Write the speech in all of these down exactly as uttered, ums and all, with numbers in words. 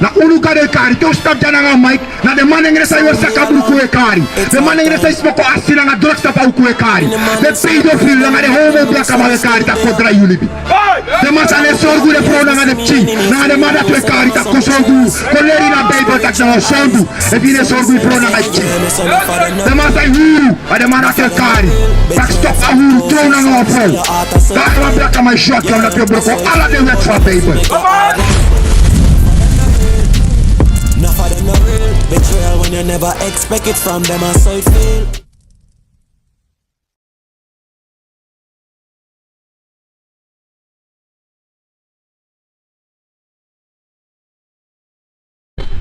Na unu Gado e kari. Te un stap dya nanga Mike, na den manengre san yu e saka bruku e kari. Den manengre san e smoko asi nanga drugs tapu a uku e kari. Den pedofil nanga den homo blakaman e kari taki kon drai yu libi. Den man san no e sorgu den frow nanga den pikin, nanga den man dati e kari taki kon sorgu, kon leri na Bijbel taki na wan sondu efu yu no e sorgu yu frow nanga yu pikin. Den man san e huru, a den man dati e kari taki stop a huru, tron nanga wan frow. Dati wan blakaman e swaki, omdat yu e broko ala den wet fu a Bijbel. Enough of them no real. Betrayal when you never expect it from them, and so it feel.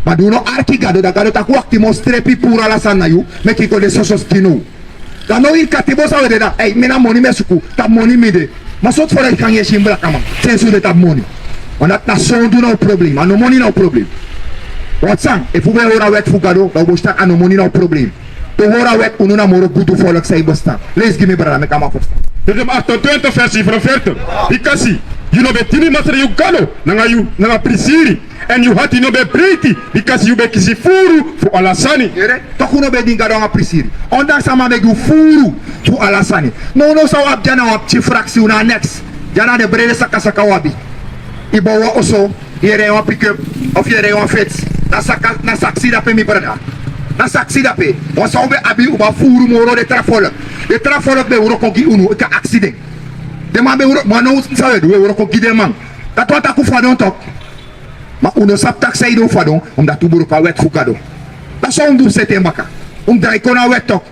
Ma di un no arki Gado, dan Gado taki wakti, mi o strepi puru ala sani na yu, meki yu kon de soso skin now. Dan now yu katibo san un e de, dan ei, mi na moni mi e suku, tapu moni mi de. Ma sortu frow yu kan yesi yu blakaman, sensi un de tapu moni. Want dati na sondu na un problem, a no moni na un problem. Want san, efu un ben hori a wet fu Gado, dan un bo si taki a no moni na un problem. Te un hori a wet, unu na moro gudu volk san e bestaan. Leisi gi mi, brada, meki a man ferstan. Deuteronomium achtentwintig vers zevenenveertig. Bikasi yu no ben dini Masra yu Gado nanga yu, nanga prisiri, èn yu ati no ben breiti, bikasi yu ben kisi furu fu ala sani. Yere, toku yu no ben dini Gado nanga prisiri, ondanks a man ben gi yu furu fu ala sani. Nownow san un abi dya na wan pikin fraksi, un na neks. Dya na den brede sakasaka un abi. Yu bow wan oso, yu e rei wan pick-up, of yu e rei wan Fitz. Na saka, na saksi dape, mi brada. Na saksi dape. Wan san un ben abi, un ben abi furu moro den tra volk. Den tra volk ben wroko gi unu, yu kan aksi den. Den man ben wroko, ma now san un e du, un e wroko gi den man. Dati wani taki un fadon tok. Ma un no sabi taki san ede un fadon, omdat un broko a wet fu Gado. Dati san un du, seti en baka. Un drai kon na wet tok.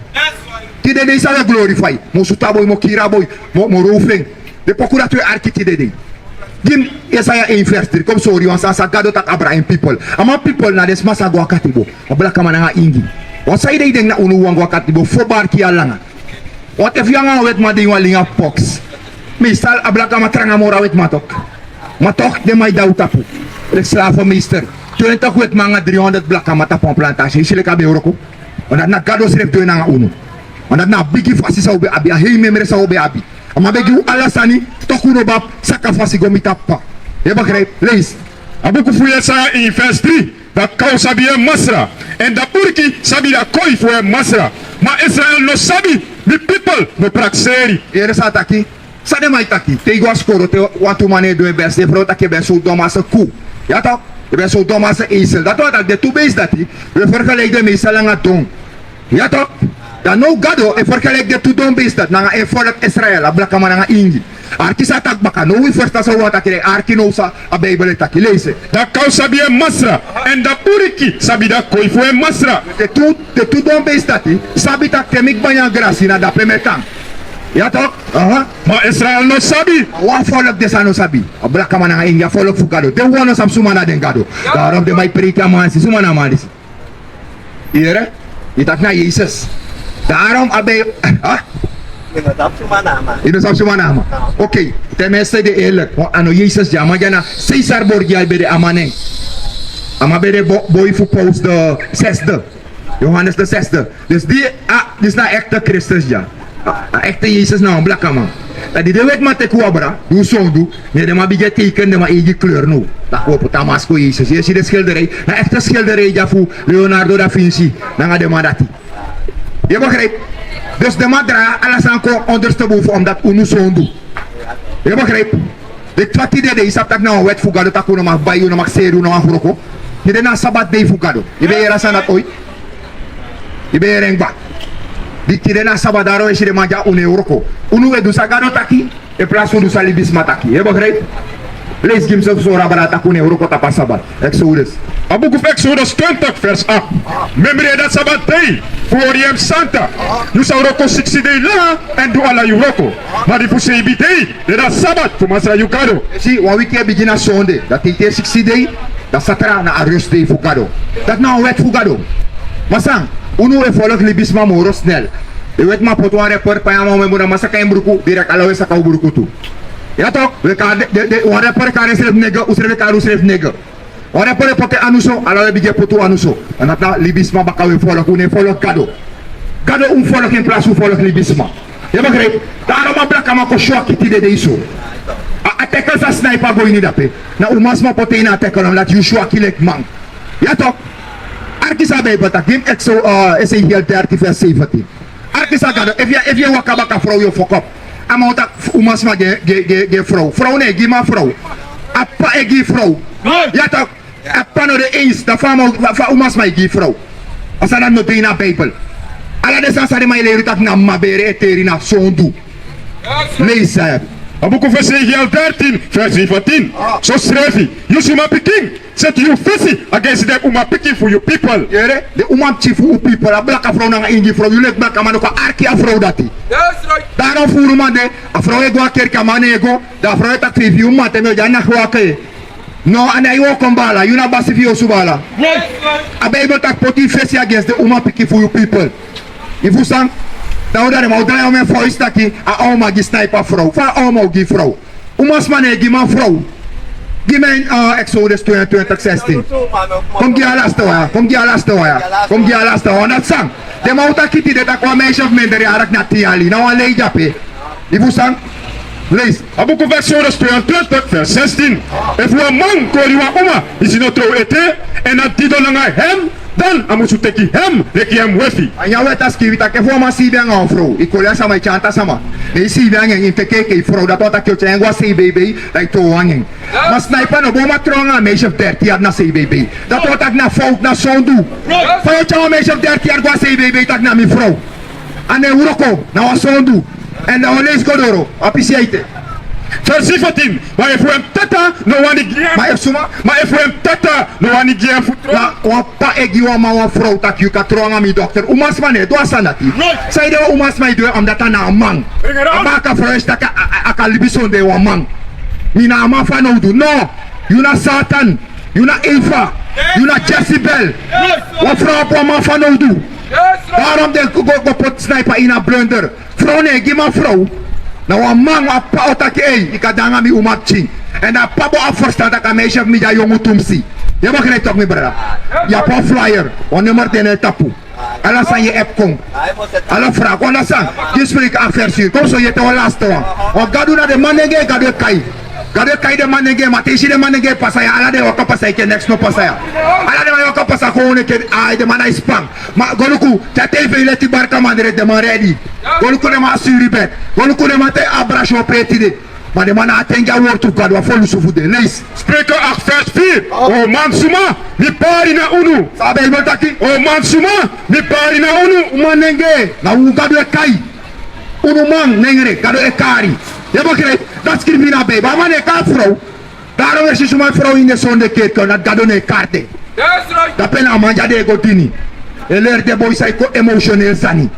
Tide dei san un e glorify, mi o sutu a boi, mi o kiri a boi, mi o, mi o row fu en. Den poku dati un e arki tide dei. Gi mi Yesaya één vers drie, kon mi sori yu wan sani san Gado taki abra en pipel. A man pipel na den sma san go a katibo. A blakaman nanga ingi. Wan san ede yu denki na unu wawan go a katibo, fo barki ya langa. Want efu yu nanga wan wetiman de ini wan linga box, meestal a blakaman tranga moro a wetiman tok. Ma toch den man e de na un tapu. Leki slavenmeester. Twintig wetiman nanga driehonderd blakaman tapu wan plantasi. Yu si leki a ben e wroko. Want dati na Gado srefi du en nanga unu. Want dati na a bigi fasi san un ben abi, a hei memre san un ben abi. A man ben gi un ala sani, toch un no ben abi saka fasi go miti a P'pa. Yu e begrijp? Leisi. A buku fu Yesaya één vers drie. Da kaw sabi en Masra, èn da buriki sabi da koi fu en Masra. Ma Israel no sabi, mi pipel no prakseri. Yere san a taki. San den man e taki, te yu go na skoro, te wantu man e du en best, den frow taki yu ben so dom als een koe. Ya toch? Yu ben so dom als een ezel. Dati wani taki den tu beest dati, wi e vergelijk den meestal nanga don. Ya toch? Dan now Gado e vergelijk den tu don beest dati nanga en volk Israel, a blakaman nanga ingi. Arki san a taki baka, now wi ferstan san wi wani taki, arki now san a Bijbel e taki, leisi. Da kaw sabi en Masra, èn da buriki sabi da koi fu en Masra. Den tu, den tu don beest dati sabi taki te mi kba nyan grasi, na dape mi e tan. Ya toch? Aha. Ma Israel no sabi. Wan volk de san no sabi. A blakaman nanga ingi, a volk fu Gado. Den wawan no sabi suma na den Gado. Daarom den man e preiki a man disi, suma na a man disi. Yere? Yu taki na Yesus. Daarom a ben, ha? Yu no sabi suma na a man. Yu no sabi suma na a man. No. Oké, ten minste de eerlijk. Want a no Yesus dya, a man dya na Caesar Borgia, a ben de a man nen. A man ben de bo-, boi fu Paus de zesde. Johannes de zesde. Dus di, a, disi na a echte Kristus dya. A, a echte Yesus na wan blakaman. Dan di den wetiman teki un abra, di un sondu, ne den man bigin e teiken den man eigi kleur now. Taki wi o poti a masker Yesus. Yu e si den schilderij, na echte schilderij dya fu Leonardo da Vinci, nanga den man dati. Yu e begrijp? Dus den man drai ala sani kon onderste boven, omdat unu sondu. Yu e begrijp? Den tu dati dede, yu sabi taki na wan wet fu Gado taki un no mag bai, un no mag seri, un no mag wroko. Tide na a sabat dei fu Gado. Yu ben yere a sani dati ooit? Yu ben yere en kba? Di tide na a sabat, daarom yu e si den man dya, un no e wroko. Unu e du san Gado taki, in plaats fu du san libisma taki. Yu e begrijp? Leisi gi mi, so fu sori a brada taki un no e wroko tapu a sabat. Exodus. A buku fu Exodus twintig vers acht. Memre da sabat dei fu hori en santa. Yu sa wroko siksi dei langa èn du ala yu wroko. Ma di fu seibi dei, de da sabat fu Masra yu Gado. Si, wan wiki e bigin na sonde. Da te yu teki siksi dei, da satra na a rustdei fu Gado. Dati na wan wet fu Gado. Ma san, unu e folok libisma moro snel. Den wetiman poti wan rapper, pai a man, un e mu na masaka en bruku, direct ala un e saka un bruku tu. Ya toch, un e kari den, den, den, wan rapper e kari ensrefi nigger, unsrefi e kari unsrefi nigger. Wan rapper e poti en anu so, ala un e bigin e poti un anu so. Èn dati na libisma baka, un e folok, un no e folok Gado. Gado un folok in plaats fu folok libisma. Yu e begrijp? Daarom a blakaman kon swaki tide dei so. A, a artikel san Sniper go ini dape, na umasma poti en ini a artikel, omdat yu swaki leki man. Ya toch. Arki san Bijbel taki, gi mi Exo, eh, Ezekiel dertien vers zeventien. Arki san Gado, efu yu, efu yu e waka baka frow, yu o fokop. A man o taki, umasma gi, gi, gi, gi frow. Frow no e gi man frow. A p'pa e gi frow. Ya toch. A p'pa no de eens, dan fa a man, fa, fa umasma e gi frow. A sani dati no de ini a Bijbel. Ala den sani san den man e leri taki na mabere e teri na sondu. Leisi. A buku fu Ezekiel dertien, vers zeventien. Sosrefi, yu suma pikin, seti yu fesi against den umapikin fu yu pipel. Yere, den umapikin fu un pipel, a blaka frow nanga ingi frow, yu leki blakaman no kan arki a frow dati. Daarom furu man de, a frow e go a kerki, a man no e go, dan a frow e taki: Feifi yuru mamanten mi o de a nakiwaka. No, a no e wooko, baala, yu na basi fu yu osu, baala. A Bijbel taki poti yu fesi against den umapikin fu yu pipel. Yu fusutan? Dan un dati den man o drai omeni fu yu taki a uma gi sniper frow. Fa a uma o gi frow? Umasma no e gi man frow. Gi mi, eh, Exodus tweeëntwintig zestien. Kon gi a laste wan ya. Kon gi a laste wan ya. Kon gi a laste wan ya. Dati san den man o taki tide, taki wan meisje fu minderjarig na tin yali. Na wan lei dyape. Yu fusutan? Leisi. A buku fu Exodus tweeëntwintig vers zestien. Efu wan man kori wan uma disi no trow ete, èn a didon nanga hem, dan a musu teki hem leki en wefi. A ini a wet a skrifi taki efu wan man siibi nanga wan frow, yu kori a sama, yu tyari a sama, ne yu siibi nanga en, yu teki en enke yu frow, dati wani taki yu o tyari en go a sei beibeibei, dan yu trow nanga en. Ma sniper no bo man trow nanga a meisje fu dertien yari na sei beibeibei. Dati wani taki na fowtu, na sondu. Fa yu o tyari wan meisje fu dertien yari go a sei beibeibei taki na mi frow? A no e wroko, na wan sondu. Èn dan un leisi go doro, a pisi ete. Vers zeventien. Ma efu en tata no wani gi en. Ma efu suma? Ma efu en tata no wani gi en fu trow. Na wan p'pa e gi wan man wan frow taki yu kan trow nanga mi dochter. Umasma no e du a sani dati. Sanede wan umasma e du en? Omdat a na a man. A baka frow e si taki a, a, a kan libi sondee wan man. Mi na a man fanowdu. No. Yu na Satan. Yu na Eva. Yu na Jezebel. Wan frow abi wan man fanowdu. Daarom den go, go, go poti sniper ini a blunder. Frow no e gi man frow. Na wan man, a p'pa o taki: Ei, yu kan de nanga mi umapikin. Èn a p'pa bo abi ferstan taki a meisje fu mi de a yongu tumsi. Yu e begrijp toch, mi brada? Yu abi wan flyer, wan nummer de na en tapu. Ala san yu e kon. Ala frow, kon na san. Gi spreken acht vers. Kon so yu e tan wan laste wan. Wan Gado, na den manengre Gado e kai. Gado e kai den manengre, ma te yu si den manengre e pasa ya, ala den e waka pasa enke neks no pasa ya. Ala den man e waka pasa kon enke, ai, den man na e span. Ma go luku, te a tv leti, barka man, den man ready. Go luku den man a suri bed. Go luku den man te a brasi o pe tide. Ma den man no e atendi a wortu fu Gado, a folusu fu den. Leisi. Spreuken acht vers vier. O mansma, mi pari na unu. San Bijbel taki? O mansma, mi pari na unu. Manengre, na unu Gado e kai. Unu manengre, Gado e kari. Yu e begrijp? Dati skrifi na Bijbel. A man no e kari frow. Daarom wi e si suma frow ini den sonde kerki, omdat Gado no e kari den. Dape na a man dya den e go dini. E leri den boi san e kon emotioneel sani.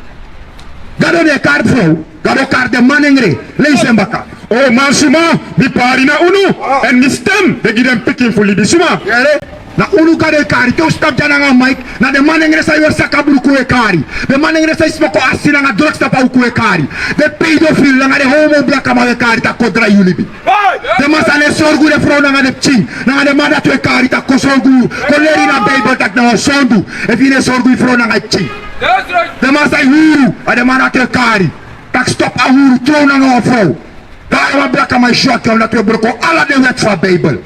Gado no e kari frow. Gado kari den manengre. Leisi en baka. O mansma, mi pari na unu, èn mi stem de gi den pikin fu libisma. Yere. Na unu Gado e kari. Te un stap dya nanga Mike, na den manengre san e weri saka bruku un e kari. Den manengre san e smoko asi nanga drugs tapu a uku un e kari. Den pedofil nanga den homo blakaman un e kari taki kon drai yu libi. Den man san no e sorgu den frow nanga den pikin, nanga den man dati un e kari taki kon sorgu yu. Kon leri na Bijbel taki na wan sondu efu yu no e sorgu yu frow nanga yu pikin. Den man san e huru, a den man dati un e kari taki stop a huru, trow nanga wan frow. Daarom a blakaman e swaki, omdat un e broko ala den wet fu a Bijbel.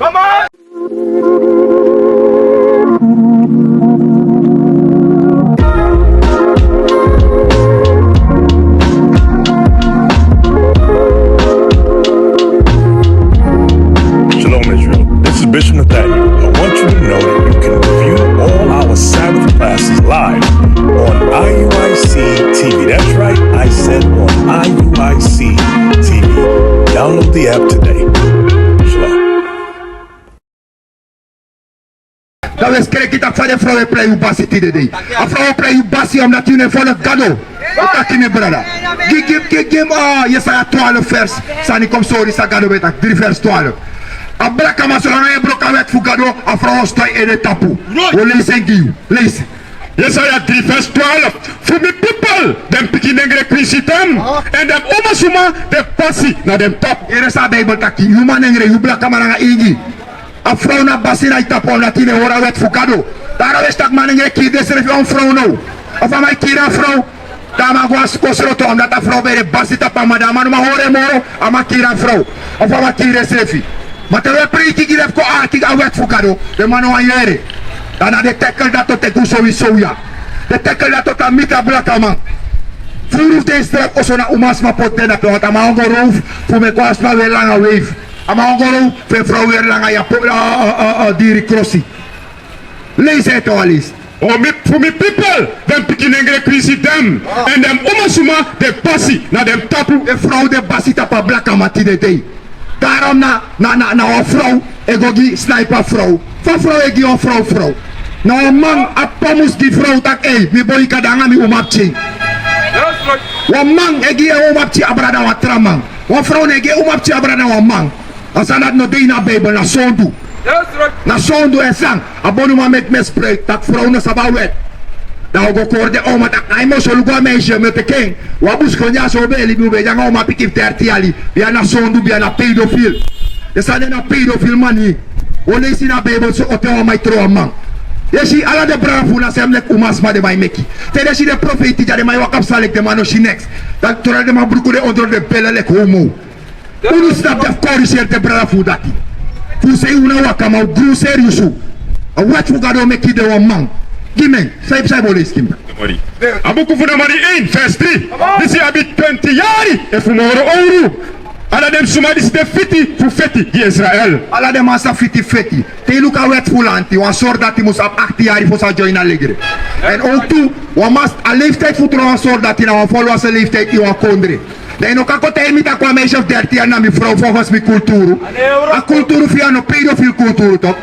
Shalom, Israel. This is Bishop Nathaniel. I want you to know that you can view all our Sabbath classes live on I U I C T V. That's right, I said on I U I C T V. Download the app today. Shalom. Dan wi e skreki taki fa den frow e prei yu basi tide dei. A frow e prei yu basi, omdat yu no e folok Gado. Yu taki, mi brada. Gi, gi, gi, gi mi, ah, Yesaya twaalf vers. Sani kon sori san Gado ben taki, drie vers twaalf. A blakaman, solanga yu e broko a wet fu Gado, a frow o sidon a yu ede tapu. Wi o leisi en gi yu. Leisi. Yesaya drie vers twaalf. Fu mi pipel, den pikin nengre kwinsi den, èn den umasma, den pasi na den tapu. Yere san Bijbel taki, yu manengre, yu blakaman nanga ingi. A frow na basi na yu tapu, omdat yu no e hori a wet fu Gado. Daarom wi e si taki manengre kiri densrefi. Wan frow now, efu a man e kiri a frow, dan a man go a sikosroto, omdat a frow ben de basi tapu a man, dan a man no man hori en moro, a man kiri a frow. Efu a man kiri ensrefi. Ma te wi e preiki gi den fu kon arki a wet fu Gado, den man no wani yere. Dan na den tekel dati o teki un sowieso ya. Den tekel dati o tan miti a blakaman. Furu fu den srefi oso na umasma poti den dati, want a man o go rowfu fu meki wan sma weri langa weifi. A man o go rowfu fu en frow weri langa yapo, diri krosi. Leisi ete wan leisi. O mi, fu mi pipel, den pikinengre kwinsi den, èn den umasuma de basi na den tapu. Den frow de basi tapu a blakaman tide dei. Daarom na, na, na, na wan frow e go gi sniper frow. Fa frow e gi wan frow frow? Na wan man a p'pa mus gi frow taki: "Ei, mi boi, kan de nanga mi umapikin." Wan man e gi en umapikin abra na wan tra man. Wan frow no e gi en umapikin abra na wan man. A sani dati no de ini a Bijbel, na sondu. Na sondu. Èn san, a bonuman meki misbruik taki frow no sabi a wet. Dan a o go kori den oma taki: "Ai, mi o solugu a meisje, mi o teki en." Wan busikondee, a so un ben e libi, un ben de nanga umapikin fu derti yali. Bia na sondu, bia na pedofil. Den sani de na pedofil mani. Un o leisi na Bijbel so, o te wan man e tron wan man. Yu e si ala den brada fu unu na sem leki umasma den man e meki. Te den si den profeiti dya, den man e waka psa leki den man no si neks. Dan tron den man bruku den ondro den bele leki homo. Unu sabi den fu koriseri den brada fu unu dati. Fu sei unu na wakaman, un gru seriusu. A wet fu Gado meki den wan man. Gi mi en, san yu psa, yu bo leisi gi mi. A buku fu Numeri één, vers drie. Disi abi twenti yari efu moro owru. Ala den suma disi de fiti fu feti gi Israel. Ala den man sa fiti feti. Te yu luku a wet fu lanti, wan sordati mus abi achttien yari fosi a join a legre. Èn ook tu, wan man, a leeftijd fu tron wan sordati na wan volwassen leeftijd ini wan kondre. Dan yu no kan kon taigi mi taki wan meisje fu dertien yari na mi frow volgens mi kulturu. A kulturu fu yu a no pedofil kulturu toch.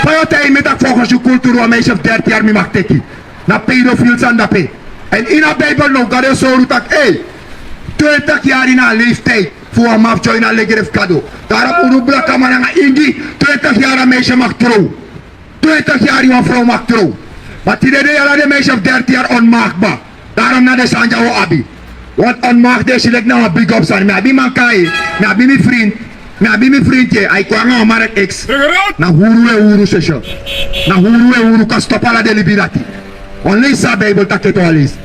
Fa yu o taigi mi taki volgens yu kulturu wan meisje fu dertien yari mi mag teki? Na pedofil sani dape. Èn ini a Bijbel now Gado e sori unu taki, ei, twintig yari na a leeftijd fu wan man fu join a legre fu Gado. Daarom unu blakaman nanga ingi, twintig yari a meisje mag trow. Twintig yari wan frow mag trow. Ma tide dei ala den meisje fu dertien yari onmaakba. Daarom na den sani dya un o abi. Want onmaak den e si leki na wan bigi opo sani. Mi abi mankai, mi abi mi frinti, mi abi mi frinti, a e kon nanga wan marek eks. Na huru un e huru, sese. Na huru un e huru, kan stop ala den libi dati. Wan leisi san a Bijbel taki ete, wan leisi.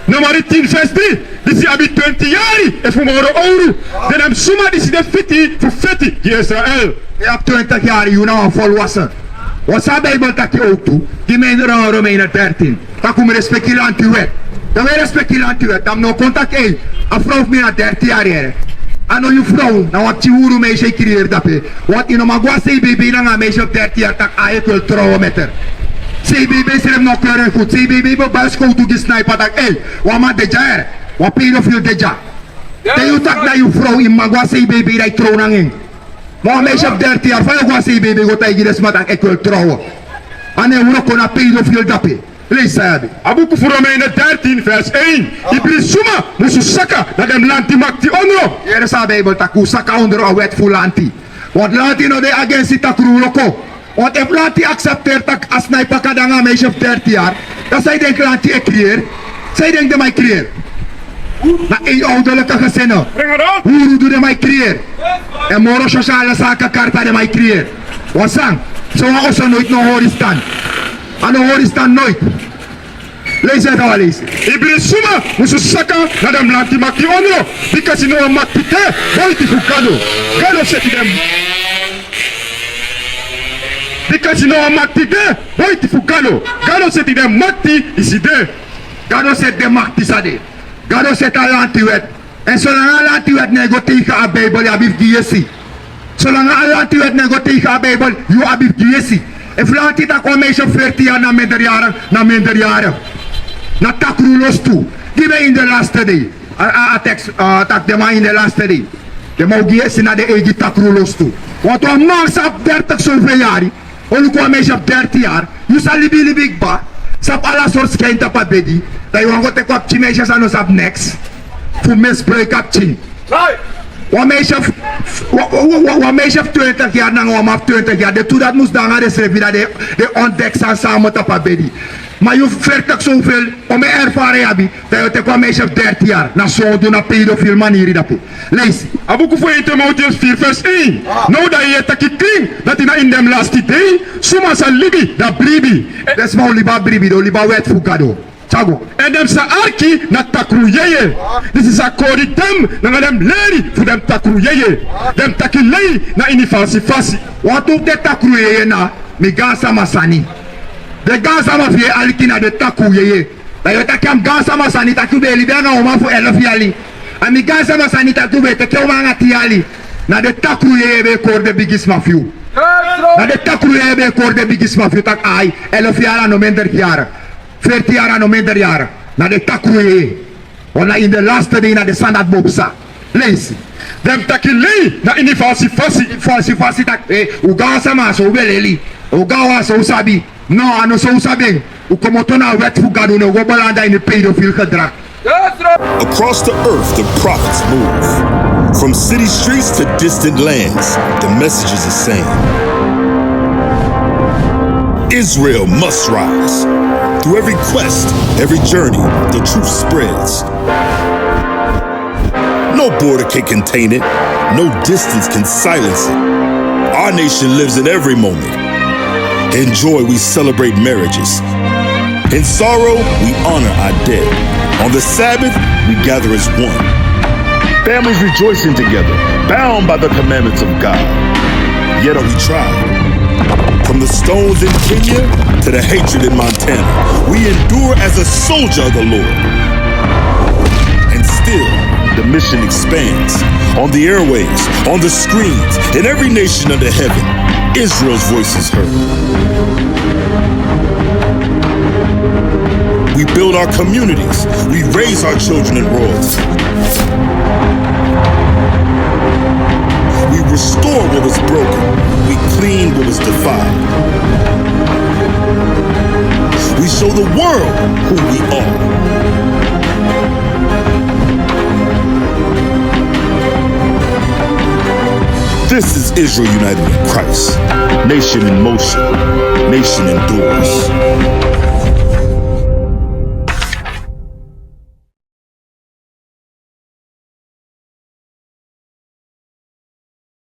Numeri tin, vers drie. Disi abi twenti yari efu moro owru. Den na suma disi de fiti fu feti gi Israel. Yu abi twintig yari, yu na wan volwassen. Wan san a Bijbel taki ook tu. Gi mi en Ro-, Romeinen dertien. Taki un mus respeki lanti wet. Dan un e respeki lanti wet, dan mi no o kon taki, ei, a frow fu mi na dertien yari, yere. A no yu frow, na wan pikin huru meisje yu creëer dape. Want yu no man go na C B B nanga a meisje fu dertien yari taki a e kwel trouwen met er. C B B srefi no keur en goed. C B B bo bai skowtu gi sniper taki, ei, wan man de dya, yere. Wan pedofil de dya. Te yu taki na yu frow, yu man go na C B B dan yu trow nanga en. Ma wan meisje fu dertien yari, fa yu o go na C B B go taigi den sma taki a e kwel trouwen? A no e wroko, na pedofil dape. Leisi san yu abi. A buku fu Romeinen dertien, vers één. Ibri suma musu saka na den lanti makti ondro. Yere san a Bijbel taki, un saka ondro a wet fu lanti. Want lanti no de agensi takru wroko. Want efu lanti accepteer taki a sniper kan de nanga a meisje fu dertien yari, dan san yu denki lanti e creëer? San yu denki den man e creëer? Na eenouderlijke gezinnen. Huru du den man e creëer. Èn moro sociale zaken karta den man e creëer. Wan sani, so wan oso noiti no hori stan. A no hori stan noiti. Leisi ete, wan leisi. Ibri suma musu saka na den lanti makti ondro, bikasi no wan makti de boiti fu Gado. Gado seti den. Bikasi no wan makti de boiti fu Gado. Gado seti den makti disi de. Gado seti den makti san de. Gado seti a lanti wet. Èn solanga a lanti wet no e go tegen a Bijbel, yu abi fu gi yesi. Solanga a lanti wet no e go tegen a Bijbel, yu abi fu gi yesi. Efu lanti taki wan meisje fu veertien yari na minderjarig, na minderjarig. Na takru lostu. Gi mi en in de laatste dei. A, a, a tekst, a, taki den man in de laatste dei, den man o gi yesi na den eigi takru lostu. Want wan man san abi dertig zoveel yari, o luku wan meisje fu dertien yari, yu sa libi libi kba, sabi ala sortu skin tapu a bedi, dan yu wani go teki wan pikin meisje san no sabi neks fu misbruik a pikin. Wan meisje fu, wan, wan, wan, wan meisje fu twintig yari nanga wan man fu twintig yari, den tu dati mus de nanga densrefi, dan den, den ontdek sani samen tapu a bedi. Ma yu fu veertig zoveel, omeni ervaring yu abi, dan yu o teki wan meisje fu dertien yari, na sondu, na pedofil maniri dape. Leisi. A buku fu één Timoteus vier vers één. Now dan yu e taki krin dati na ini den laatste dei, suma sa libi a bribi. Den sma o libi a bribi, den o libi a wet fu Gado. Tyago. Èn den sa arki na takru yeye. Disi sa kori den nanga den leri fu den takru yeye. Den taki lei na ini falsi fasi. Wantu fu den takru yeye na mi gaansama sani. Den gaansama fu yu e aliki, na den takru yeye. Da yu o taki a mi gaansama sani taki un ben e libi anga uman fu elfu yali. A mi gaansama sani taki un ben e teke uman anga tin yali. Na den takru yeye ben e kori den bigisma fu yu. Na den takru yeye ben e kori den bigisma fu yu taki ai, elfu yali a no minder yari. Fertin yari a no minder yari. Na den takru yeye. Wan na ini den laste dei na den sani dati bo psa. Leisi. Den taki lei na ini falsi fasi. Falsi fasi taki, eh, un gaansama, a so un ben leli. Un gaanwan, a so un sabi. No, a no so un sabi en. Un komoto na a wet fu Gado, un no go belanda ini pedofil gedrag. Across the earth, the prophets move. From city streets to distant lands, the message is the same. Israel must rise. Through every quest, every journey, the truth spreads. No border can contain it. No distance can silence it. Our nation lives in every moment. In joy, we celebrate marriages. In sorrow, we honor our dead. On the Sabbath, we gather as one. Families rejoicing together, bound by the commandments of God. Yet are we tried. From the stones in Kenya to the hatred in Montana, we endure as a soldier of the Lord. And still, the mission expands. On the airwaves, on the screens, in every nation under heaven, Israel's voice is heard. We build our communities. We raise our children in royalty. We restore what was broken. We clean what was defiled. We show the world who we are. This is Israel united in Christ. Nation in motion. Nation endures.